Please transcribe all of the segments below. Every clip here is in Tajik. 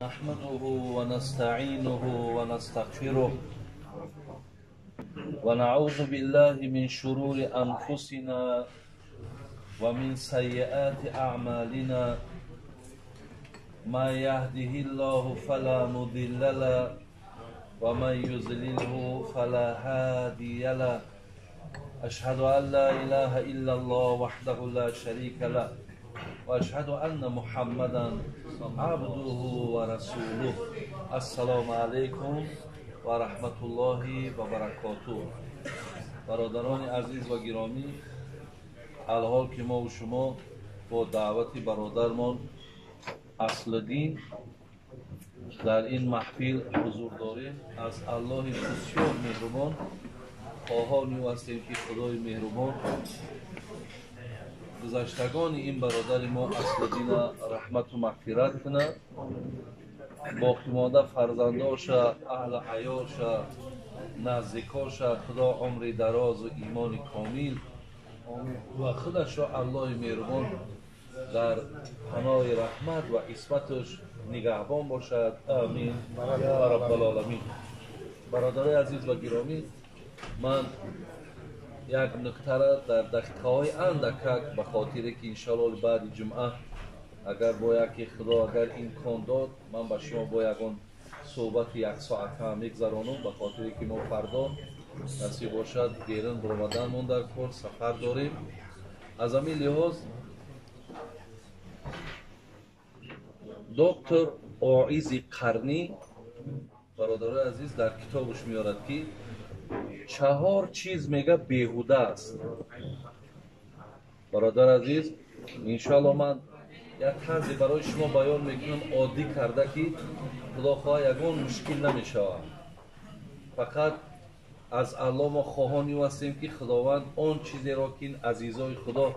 نحمده ونستعينه ونستغفره ونعوذ بالله من شرور أنفسنا ومن سيئات أعمالنا ما يهده الله فلا مضل له ومن يضلله فلا هادي له أشهد أن لا إله إلا الله وحده لا شريك له وأشهد أن محمدا عبده ورسوله. السلام علیکم و رحمت الله و برکاته. برادران عزیز و گرامی، الحال که ما و شما با دعوت برادرمان اصلدین در این محفل حضور داریم، از الله بسیار مهربان خواهان او هستیم که خدای مهربان گذشتگان این برادر ما اصلدین رحمت و مغفرت کنه، باقی مانده فرزنداش، اهل عیالش، نزدیکاش خدا عمر دراز و ایمان کامل و خودش را الله مهربان در پناه رحمت و عصمتش نگهبان باشد. آمین یا رب العالمین. برادرای عزیز و گرامی، من یک نکته را در دقیقه های اندکک به خاطر که انشالله بعد جمعه اگر با یکی خدا اگر امکان داد من با شما با یکان صحبت یک ساعت هم میگذرانم، به خاطر که ما فردا نصیب باشد بیرون برآمدنمون در کار سفر داریم. از همین لحاظ دکتر آعیز قرنی برادرای عزیز در کتابش میارد که چهار چیز میگه بیهوده است. برادر عزیز، انشالله من یک طرزی برای شما بیان میکنم عادی کرده که خدا خواه یگان مشکل نمیشود. فقط از الله ما خواهانی هستیم که خداوند آن چیزی را که این عزیزای خدا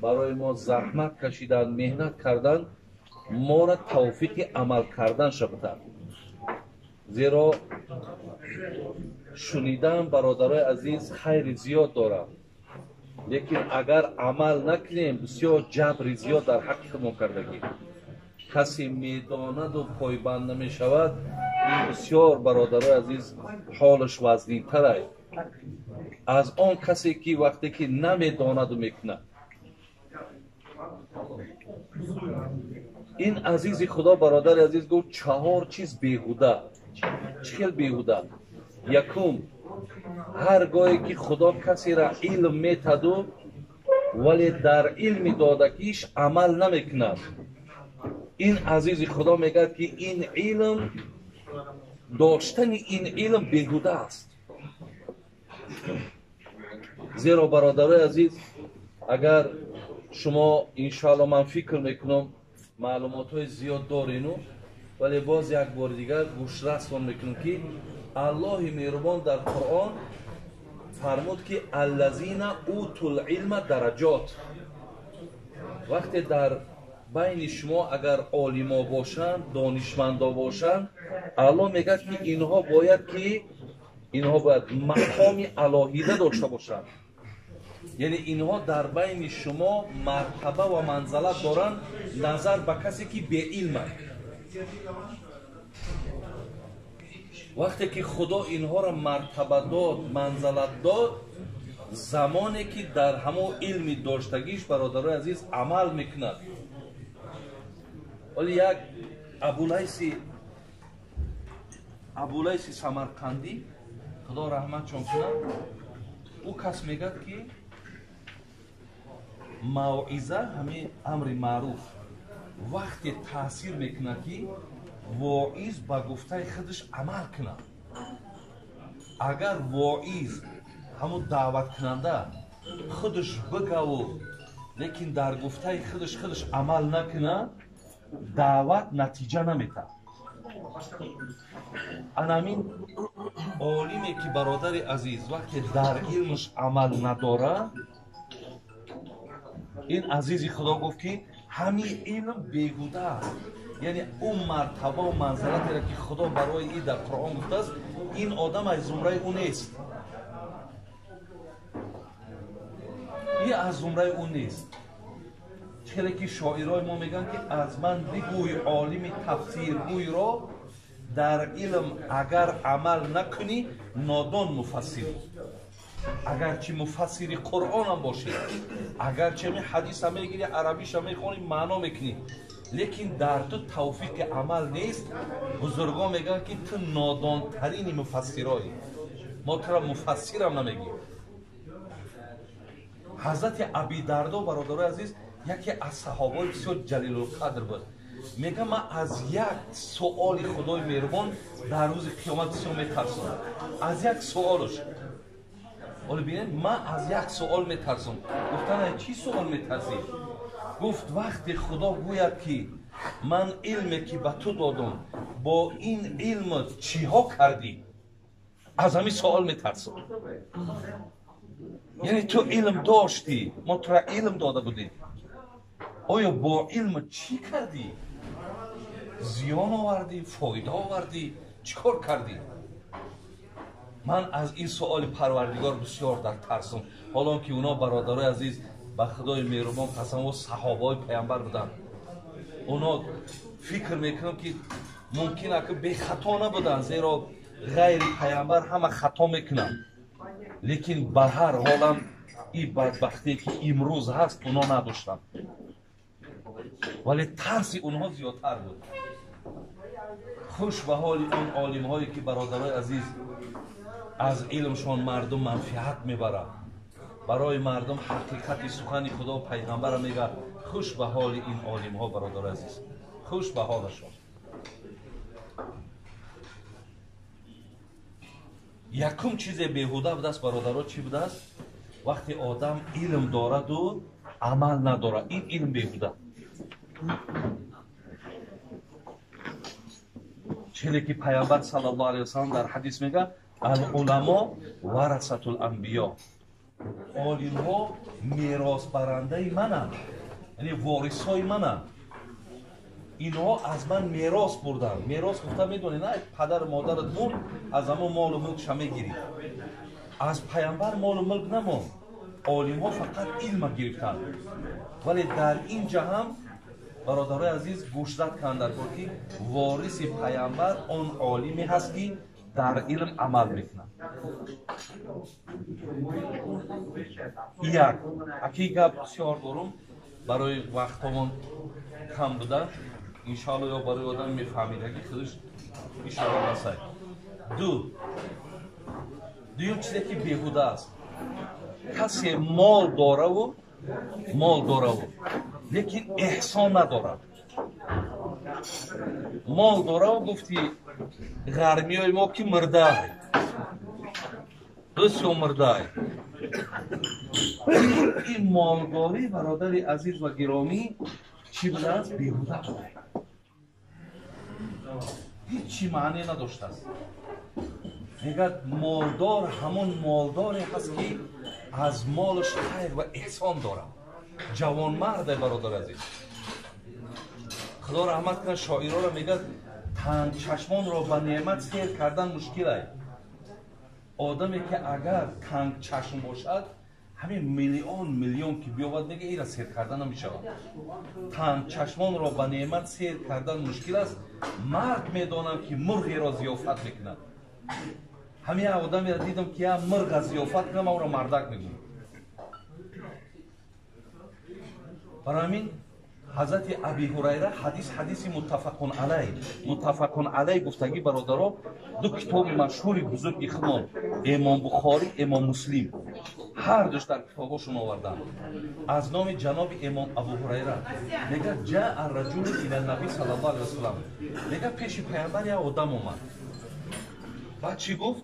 برای ما زحمت کشیدن، مهنت کردن، ما را توفیق عمل کردن شود. زیرا شنیدن برادرای عزیز خیر زیاد دارد، لیکن اگر عمل نکنیم بسیار جبر زیاد در حق خودمان کردگی. کسی میداند و پایبند نمیشود، این بسیار برادرای عزیز حالش وزنین‌تر است از آن کسی که وقتی که نمیداند و میکند. این عزیز خدا برادر عزیز گفت چهار چیز بیهوده. چه خیلی بیهوده؟ یکم، هر گاهی که خدا کسی را علم میتد ولی در علم دادگیش عمل نمیکند، این عزیز خدا میگه که این علم، داشتن این علم بیهوده است. زیرا برادرای عزیز، اگر شما انشاءالله من فکر میکنم معلومات های زیاد دارین، ولی باز یک بار دیگر گوش رسان میکنم که الله مهربان در قرآن فرمود که الذین اوتوا العلم درجات. وقتی در بین شما اگر عالما باشند، دانشمندا باشند، الله میگه که اینها باید مقام علاهیده داشته باشند. یعنی اینها در بین شما مرتبه و منزلت دارند نظر به کسی که بی علم است. وقتی که خدا اینها را مرتبه داد، منزلت داد، زمانی که در همون علم داشتگیش برادرای عزیز عمل میکند. ولی یک ابولیث سمرقندی خدا رحمتشون کنه، او کس میگه که موعظه همه امر معروف وقتی تاثیر میکنه که واعظ با گفته خودش عمل کنه. اگر واعظ همون دعوت کننده خودش بگه لیکن در گفته خودش عمل نکنه، دعوت نتیجه نمیده. انامین عالمی که برادر عزیز وقتی در علمش عمل نداره، این عزیز خدا گفت که همین علم بیهوده است. یعنی اون مرتبه و منزلتی را که خدا برای این در قرآن گفته است، این آدم از زمره او نیست. این از زمره او نیست. Хеле ки шоирои мо мегӯянд ки аз ман бигӯй олими тафсиргӯйро, дар илм агар амал накунӣ нодон муфассир. Агарчи муфассири Қуръонам бошӣ, агарчи ҳамин ҳадиса мегирӣ, арабиша мехонӣ, маъно мекунӣ, лекин дар ту тавфиқи амал нест. Бузургон мегӯянд ки ту нодонтарини муфассироӣ, мо тура муфассирам намегӯем. Ҳазрати Аби Дардо, бародарои азиз, яке аз саҳобаҳои бисёр ҷалилулқадр буд. Мегӯям ман аз як суоли Худои меҳрубон дар рӯзи қиёмат бисёр метарсам. Аз як суолаш. Ҳоло бинед, ман аз як суол метарсам. Гуфтан чӣ суол метарсӣ? Гуфт вақте Худо гӯяд ки ман илме ки ба ту додам, бо ин илм чиҳо кардӣ? Аз ҳамин суол метарсам. Яъне ту илм доштӣ, мо тура илм дода будем, оё бо илм чӣ кардӣ? Зиён овардӣ, фоида овардӣ, чӣ кор кардӣ? Ман аз ин суоли Парвардигор бисёр дар тарсам. Ҳолон ки уно, бародарои азиз, ба Худои меҳрубон қасам, о саҳобаҳои паямбар буданд. Уно фикр мекунам ки мумкин аст ки бехато набуданд, зеро ғайри паямбар ҳама хато мекунанд, лекин ба ҳар ҳолам ин бадбахтие ки имрӯз ҳаст уно надоштанд, вале тарси онҳо зиёдтар буд. Хуш ба ҳоли он олимҳое ки, бародарои азиз, аз илмшон мардум манфиат мебарад, барои мардум ҳақиқати сухани Худо пайғамбара мегӯяд. Хуш ба ҳоли ин олимҳо, бародарои азиз, хуш ба ҳолашон. Якум чизе беҳуда будааст, бародаро, чӣ будааст? Вақте одам илм дораду амал надорад, ин илм беҳуда. Челе ки пайғамбар саллаллоҳу алайҳи васаллам дар ҳадис мегӯяд: ал-уламо варасатул анбиё. Олимҳо меросбарандаи мананд, яъне ворисҳои мананд. Инҳо аз ман мерос бурданд. Мерос гуфта медонед, на падару модарат мурд, аз ҳамон молу мулкша мегирӣ. Аз пайғамбар молу мулк намонд, олимҳо фақат илма гирифтанд. Вале дар ин ҷа ҳам, бародарои азиз, гӯшзад кунанд дар кор ки вориси пайғамбар он олиме ҳаст ки дар илм амал мекунад. Як аки гап бисёр дорум, барои вақтҳомон кам будан, иншоалло ё барои одам мефаҳмидаги худаш ишора расад. Дуюм чизе ки беҳуда аст, касе мол дораву лекин эҳсон надорад. Мол дораву гуфти ғармиёи мо ки мурдай, бисёр мурдай. Ин молдорӣ, бародари азиз ва гиромӣ, чӣ будааст? Беҳуда буда, ҳеҷ маъне надоштааст. Мегӯяд молдор ҳамон молдоре ҳаст ки аз молаш хайр ва эҳсон дорад. Ҷавонмарде, бародари азиз, Худо раҳмат кунад шоироро, мегӯяд тангчашмонро ба неъмат сер кардан мушкил аст. Одаме ки агар тангчашм бошад, ҳамин миллион миллион ки биёбад, мега ира сер кардан намешавад. Тангчашмонро ба неъмат сер кардан мушкил аст. Мард медонам ки мурғеро зиёфат мекунад. Ҳамин одамеро дидам ки я мурға зиёфат кунам, ман ӯро мардак мегӯям. Барои ҳамин ҳазрати Аби Ҳурайра ҳадис, ҳадиси муттафақун алай, муттафақун алай гуфтагӣ, бародаро, ду китоби машҳури бузурги худмон, Имом Бухорӣ, Имом Муслим, ҳар душ дар китобҳошон оварданд. Аз номи ҷаноби Имом Абу Ҳурайра мегӯяд: ҷаа раҷулу ила наби саллаллоҳу алайҳи васаллам. Мегӯяд пеши пайғамбар як одам омад. Баъд чӣ гуфт?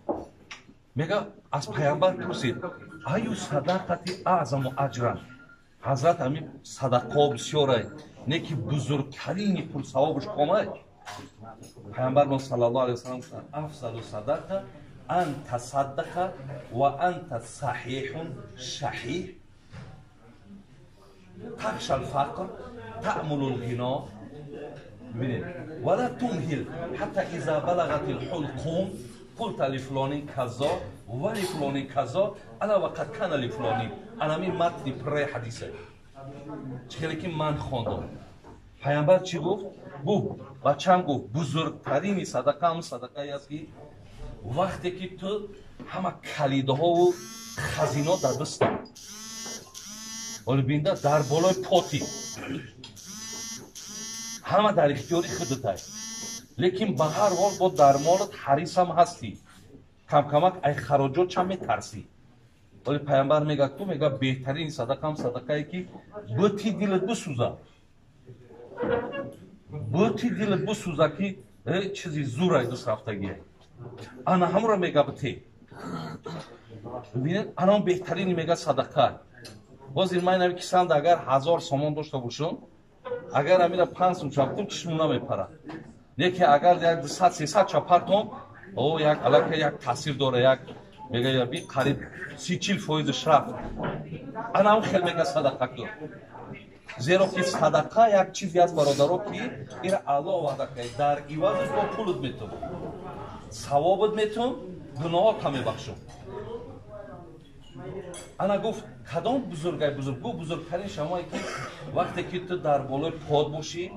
Мегӯяд аз пайғамбар пурсид: аю садақати аъзаму аҷран? Ҳазрат, ҳамин садақаҳо бисёрай, не ки бузургтарини пурсавобаш комай? Пайғамбар мо саллаллоҳу алайҳи васаллам гуфтанд: афзалу садақа ан тасаддақа ва анта саҳиҳун шаҳиҳ тахша алфақр таъмулу лғино. Бибинед, вала тумҳил ҳатта иза балағат лҳулқум қулта лифулонин казо ва лифулонин казо ала ва қад кана лифулонин. Анами матни пурраи ҳадисе. Чӣ хеле ки ман хондам. Паямбар чӣ гуфт? Гуфт, бачам гуфт, бузургтарини садақа ҳам садақае аст ки вақте ки ту ҳама калидҳову хазино дар дастат. Ҳоло бинда дар болои поти. Ҳама дар ихтиёри худат. Лекин ба ҳар ҳол бо дар молат ҳарисам ҳастӣ. Камкамак ай хароҷот чам метарсӣ. Вале паямбар мегӯяд, ту мегӯяд беҳтарин садақам садақае ки бути дилат бисӯзад. Бути дилат бисӯзад ки чизи зурай даст рафтагие. Ана ҳамонро мегӯяд бите. Бибинед, ана он беҳтарини мегӯяд садақа. Боз ин ман инами кисанда агар 1000 сомон дошта бошам, агар амира 5 сум чапкун чишму намепарад. Лекин агар як 200-300 чапартом, о як аллакай як таъсир дора, як мегӯяд би қариб 30-40% рафт. Ана ҳам хел мегӯяд садақа кун. Зеро ки садақа як чизе аст бародаро ки ира Аллоҳ ваъда кард, дар ивазаш бо пулут метум, савобат метум, гуноҳотам мебахшум. Ана гуфт кадом бузургай бузург? Гуфт бузургтарин шамое ки вақте ки ту дар болои под бошӣ,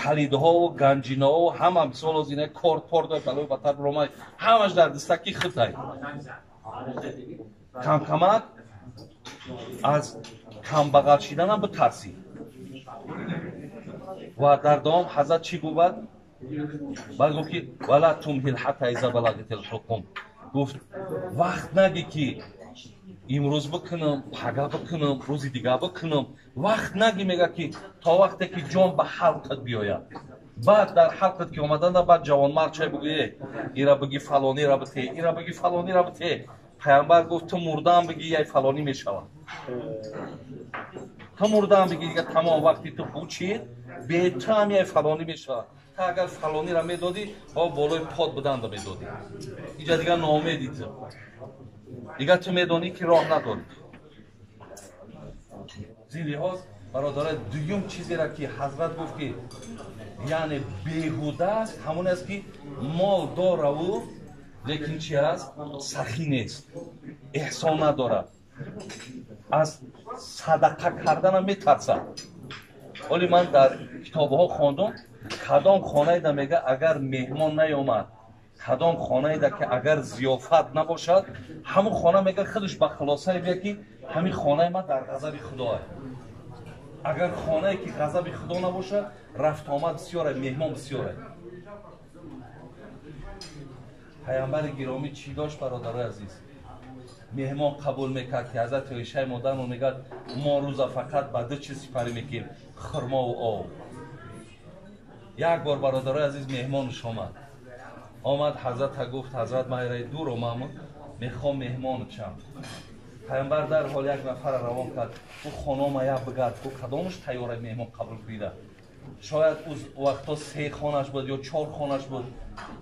калидҳову ганҷинаҳову ҳама мисол озина корт порт балои батар ромай ҳамаш дар дастаки худай. Камкамак аз камбағал шиданам битарсӣ. Ва дар давом ҳазрат чӣ гуфт? Баъд гуфт ки вала тумҳил ҳатта иза балагатил ҳуқум. Гуфт вақт нагӣ ки имрӯз бикунам, пага бикунам, рӯзи дигар бикунам. Вақт нагӣ мегӯяд ки то вақте ки ҷон ба ҳалқат биёяд. Баъд дар ҳалқат ки омаданда баъд ҷавонмард чай бигӯ, ира бигӣ фалонира бите, ира бигӣ фалонира бите. Паямбар гуфт ту мурдаам бигӣ яй фалонӣ мешавад. Ту мурдаам бигӣ дига тамом вақти ту бучид, бету ҳам яй фалонӣ мешавад. Та агар фалонира медодӣ, ҳо болои под буданда медодӣ. Иҷа дигар ноумедӣ ту. Дигар ту медонӣ ки роҳ надорӣ. Зин лиҳоз бародарай дуюм чизеро ки ҳазрат гуфт ки яъне беҳуда аст, ҳамон аст ки мол дораву лекин чи аст? Сахӣ нест, эҳсон надорад, аз садақа карданам метарсад. Ҳоле ман дар китобҳо хондум, кадом хонаеда мега агар меҳмон наёмад, кадом хонаеда ки агар зиёфат набошад, ҳамон хона мега худаш ба хулосае бия ки ҳамин хонаи ман дар ғазаби худоа. Агар хонае ки ғазаби худо набошад, рафтуомад бисёре, меҳмон бисёре. Паямбари гиромӣ чӣ дошт бародарои азиз? Меҳмон қабул мекард ки ҳазрати Оишаи модармон мегӯяд мо рӯза фақат ба ду чиз сипарӣ мекунем, хурмову об. Як бор бародарои азиз меҳмонаш омад. Омад ҳазрата гуфт ҳазрат ман ираи дур омам, мехоҳам меҳмонат шам. Паямбар дар ҳол як нафарро равон кард, гуфт хонома як бигард, гуфт кадомаш тайёра меҳмон қабул кида. Шояд вақто 3 хонаш буд ё 4 хонаш буд.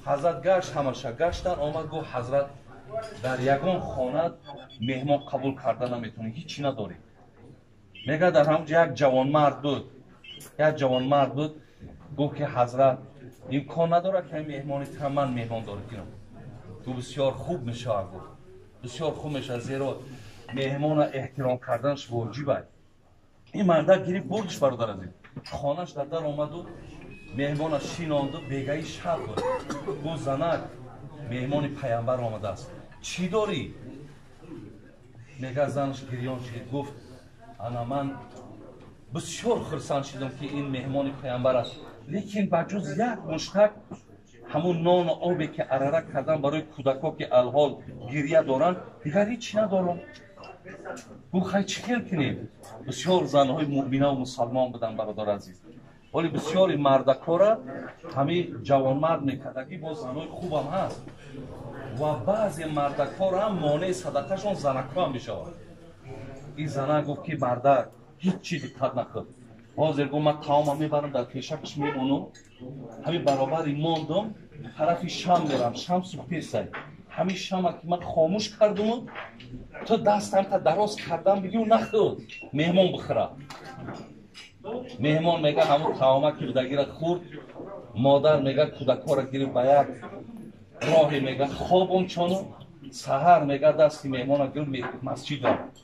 Ҳазрат гашт ҳамаша гаштан омад гуфт ҳазрат дар ягон хона меҳмон қабул карда наметавонӣ, ҳичи надорӣ. Мегӯяд дар ҳамон ҷо як ҷавонмард буд, як ҷавонмард буд, гуфт ки ҳазрат имкон надорад ки меҳмони тра ман меҳмондорӣ кунам. Ту бисёр хуб мешавад, гуфт бисёр хуб мешавад, зеро меҳмона эҳтиром карданаш воҷиб аст. Ин мардак гирифт бурдиш бародар азиз, хонаш дар дар омаду меҳмона шинонду, бегаи шаб буд. Гуфт занак меҳмони паямбар омадааст, чӣ дорӣ? Мегӯяд занаш гирён шид, гуфт ана ман бисёр хурсанд шидам ки ин меҳмони паямбар аст, лекин ба ҷуз як муштак ҳамун нону обе ки арара кардан барои кӯдакҳо ки алҳол гирья доранд, дигар ҳеч надорам. Гуфт хай чӣ хел кунем? Бисёр занҳои муъминаву мусалмон буданд бародар азиз. Ҳоли бисёри мардакора ҳамин ҷавонмард мекардагӣ бо занҳои хубам ҳаст ва баъзе мардакора ҳам монеи садақашон занакҳо ҳам мешавад. Ин зана гуфт ки мардак ҳеҷ чи диққат накун, ҳозир гуфт ман таомам мебарам дар пешакаш мемонам, ҳамин баробари мондам тарафи шам мерам, шам сӯхтесай, ҳамин шама ки ман хомӯш кардуму ту дастам та дароз кардам бигӯ нахӯр, меҳмон бихӯра. Меҳмон мега ҳамун таома ки будагира хӯрд, модар мега кӯдакҳоро гирифт ба як роҳе мега хобон чону саҳар мега дасти меҳмона гирифт масҷид рафт.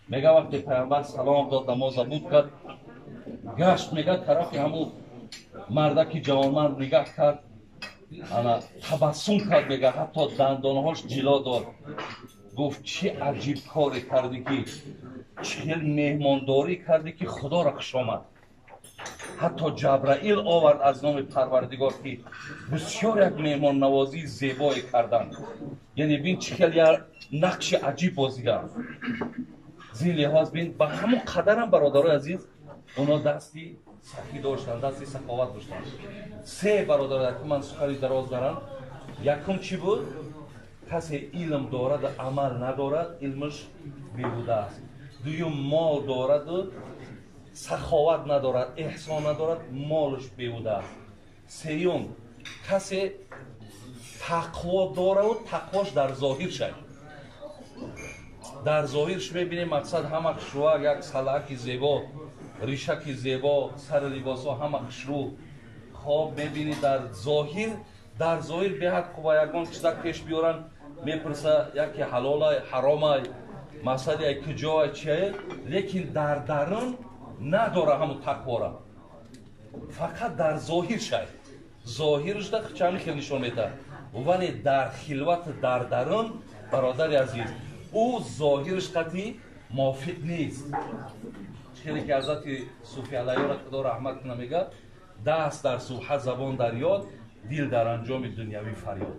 Мега вақте пайғамбар салом дод, намоза буд кард, гашт, мега тарафи ҳамун мардаки ҷавонмард нигаҳ кард, ана табассум кард, мега ҳатто дандонҳош ҷило дод. Гуфт чӣ аҷиб коре кардӣ, ки чӣ хел меҳмондорӣ кардӣ, ки худоро хуш омад. Ҳатто Ҷабраил овард аз номи Парвардигор, ки бисёр як меҳмоннавозии зебое карданд. Яъне бин, чӣ хел як нақши аҷиб бозигард. Зин лиҳоз бин, ба ҳамон қадарам, бародарои азиз, оно дасти сахӣ доштанд, дасти саховат доштанд. Се бародар, ман сухани дароз дарам. Якум чӣ буд? Касе илм дораду амал надорад, илмаш беҳуда аст. Дуюм, мол дораду саховат надорад, эҳсон надорад, молаш беҳуда аст. Сеюм, касе тақво дораду тақвош дар зоҳир шавад. Дар зоҳирш мебинем, мақсад ҳама хушрӯак, як салаки зебо, ришаки зебо, сари либосҳо ҳама хушрӯ. Хоб мебинӣ, дар зоҳир беҳад хуба. Ягон чизак пеш биёранд, мепурса, яке ҳалолай, ҳаромай, мақсади ай куҷоай, чиай, лекин дар дарун надора ҳамун тақвора, фақат дар зоҳир шай. Зоҳирашда чами хел нишон медиҳад, вале дар хилват, дар дарун, бародари азиз, ӯ зоҳираш қатъи мувофиқ нест. Хеле ки ҳазрати Суфи Алайёра, худо раҳмат куна, мегӯяд: даст дар субҳа, забон дар ёд, дил дар анҷоми дунявӣ фарёд.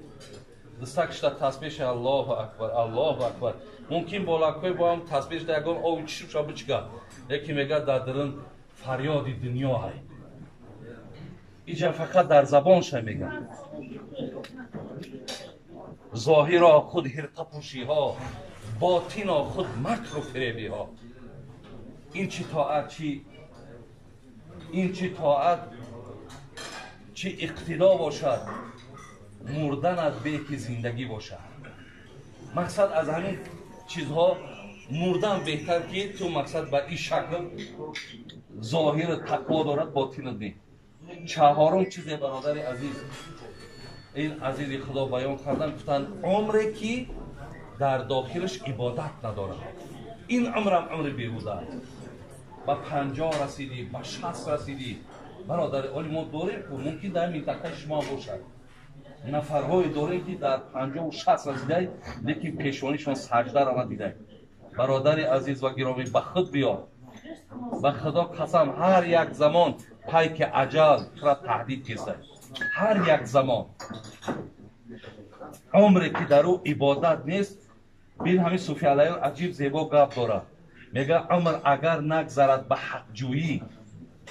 Дастакшда тасбеҳ, Аллоҳу акбар, Аллоҳу акбар. Мумкин болакҳои бо ҳам тасбеҳда ягон ови чишмша бичка, яке мегӯяд, дар дарун фарёди дунё ҳай. Иҷа фақат дар забонша мегӯяд. Зоҳиро худ ҳирқапӯшиҳо, ботино худ макру фиребиҳо. Ин чӣ тоат, чи ин чӣ тоат, чӣ иқтидо бошад, мурданат бе ки зиндагӣ бошад. Мақсад, аз ҳамин чизҳо мурдан беҳтар, ки ту мақсад ба ин шакл зоҳири тақво дорад, ботинат не. Чаҳорум чизе, бародари азиз, ин азизи худо баён кардан, гуфтанд: умре ки дар дохилаш ибодат надорад, ин умрам умри беҳуда аст. Ба 50 расидӣ, ба 60 расидӣ, бародари оли, мо дорем, мумкин дар минтақаи шумо бошад, нафарҳое дорем, ки дар 50-у 60 расидай, лекин пешонишон саҷдаро надидай. Бародари азиз ва гиромӣ, ба худ биё. Ба худо қасам, ҳар як замон пайки аҷал тура таҳдид кесад, ҳар як замон. Умре ки дар ӯ ибодат нест. Бин, ҳамин Суфи Алайёр аҷиб зебо гап дорад. Мега: умр агар нагзарад ба ҳақҷӯӣ,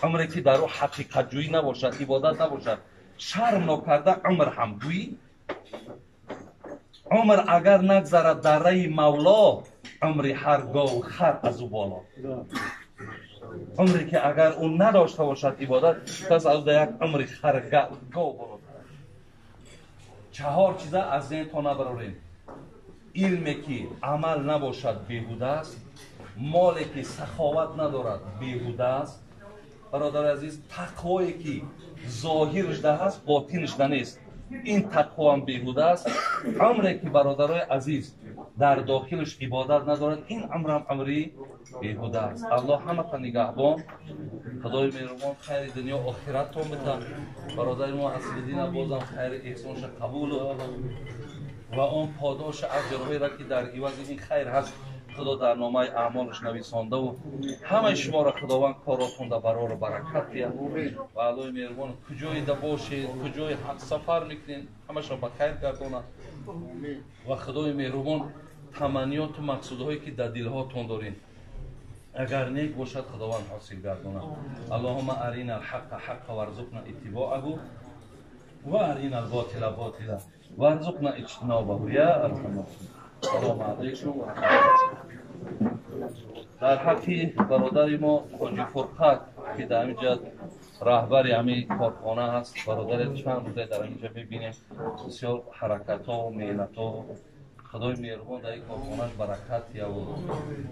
умре ки дар ӯ ҳақиқатҷӯӣ набошад, ибодат набошад, шарм нокарда умр ҳамгӯӣ. Умр агар нагзарад дар раи мавло, умри ҳар гов хар аз ӯ боло. Умре ки агар ӯ надошта бошад ибодат, пас аз як умри хар, гов боло. Чаҳор чиза аз зеҳнтон набарорем: илме ки амал набошад, беҳуда аст; моле ки саховат надорад, беҳуда аст; бародари азиз, тақвое ки зоҳирашда ҳаст, ботинашда нест, ин тақвоам беҳуда аст; умре ки, бародарои азиз, дар дохилаш ибодат надорад, ин умрам умри беҳуда аст. Аллоҳ ҳамата нигаҳбон. Худои меҳрубон хайри дунё охираттон бита. Бародари мо Аслиддина бозам хайри эҳсонша қабулу ва он подоши аҷрҳоеро, ки дар ивази ин хайр ҳаст, худо дар номаи аъмолаш нависондаву ҳамаи шуморо худованд коротонда барору баракат диҳад. Ва Аллоҳи меҳрубон, куҷоида бошед, куҷои сафар мекунед, ҳамаша ба хайр гардонад. Ва худои меҳрубон таманниёту мақсудҳое, ки дар дилҳотон доред, агар нек бошад, худованд ҳосил гардонад. Аллоҳума арина алҳаққа ҳаққа варзуқна иттибоаҳу ва арина алботила ботила варзуқна иҷтинобаҳу я арҳамар. Салому алайкум. Дар ҳаққи бародари мо Ҳоҷи Фурқат, ки дар ҳаминҷа раҳбари ҳамин корхона ҳаст, бародаре чанд рӯзе дар ҳаминҷа мебинем, бисёр ҳаракатҳо, меҳнатҳо. Худои меҳрубон дар ин корхонаш баракат дияву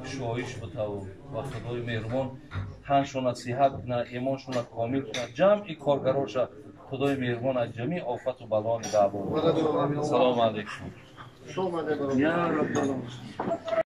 кушоиш бутаву ва худои меҳрубон таншона сиҳат кунад, имоншона комил кунад, ҷамъи коргароша худои меҳрубон аз ҷамеъ офату бало нигаҳбон. Салому алайкум. Я Раббал.